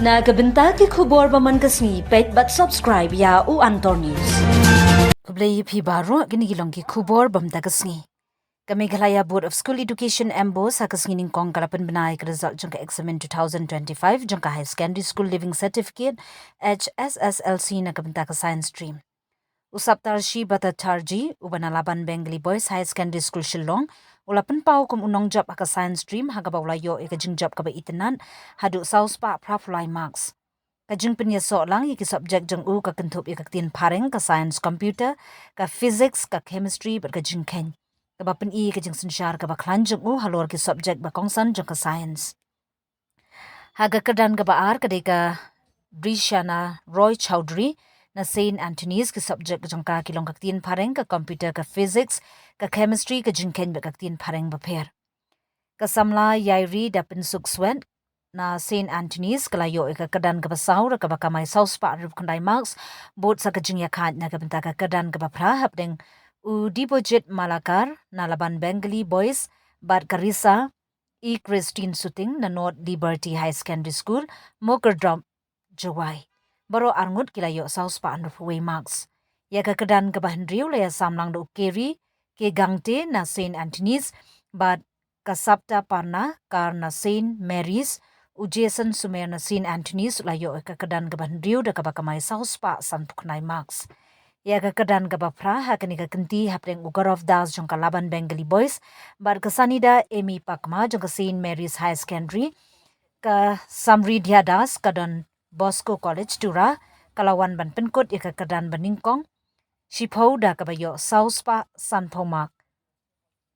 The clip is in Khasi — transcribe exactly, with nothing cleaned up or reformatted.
Na ka bynta ki khubor ba man ka sngi, peit bad subscribe ïa U Antor News. Khublei ïa phi baroh, kine ki long ki khubor ba man ka sngi. Ka Meghalaya Board of School Education, MBOSE, ha ka sngi nyngkong ka la pynbna ïa ka result jong ka examen two thousand twenty-five jong ka High Secondary School Leaving Certificate, H S S L C, na ka bynta ka Science Stream. U Saptarshi Bhattacharjee, uba na Laban Bengali Boys Higher Secondary School Shillong, u la pynpaw kum u nongjop ha ka Science Stream, ha kaba u la ïoh ïa ka jingjop kaba itynnad haduh saw spah phra phew lai marks. Ka jingpynïasoh lang ïa ki subject jong u ka kynthup ïa ka ktien phareng, ka science computer, ka physics, ka chemistry bad ka jingkheiñ, kaba pyni ïa ka jingsynshar kaba khlaiñ jong u halor ki subject ba kongsan jong ka science. Ha ka kyrdan kaba ar, ka dei ka Brishana Roy Chowdhury na Saint Anthony's, ki subject jong ka ki long ka ktien phareng, ka computer, ka physics, ka chemistry, ka jingkheiñ bad ka ktien phareng bapher. Ka samla Yairi Dapynsuk Swet na Saint Anthony's ka la ïoh ïa ka kyrdan kaba saw da kaba kamai saw spah hynriew phew khyndai marks, bud sa ka jingïakhaid na ka bynta ka kyrdan kaba phra hapdeng u Dibojit Malakar na Laban Bengali Boys bad ka Risa E Christine Suting na North Liberty High Secondary School, Mokerdrop, Jowai. Baroh arngut ki la ïoh saw spah hynriew phew wei marks. Ïa ka kyrdan kaba hynriew la ïasam lang da u Keri K Gangte na Saint Anthony's bad ka Sapta Parna Kar na Saint Mary's, u Jason Sumer na Saint Anthony's la ïoh ïa ka kyrdan kaba hynriew da kaba kamai saw spah san phew khyndai marks. Ïa ka kyrdan kaba phra ha kane ka kynti hapdeng u Gaurav Das jong ka Laban Bengali Boys bad ka Sanida Amy Pakma jong ka Saint Mary's Higher Secondary, ka Samridhya Das ka Don Bosco College Tura, ka la wan ban pynkut ïa ka kyrdan ba nyngkong shiphew da kaba ïoh saw spah san phew mark.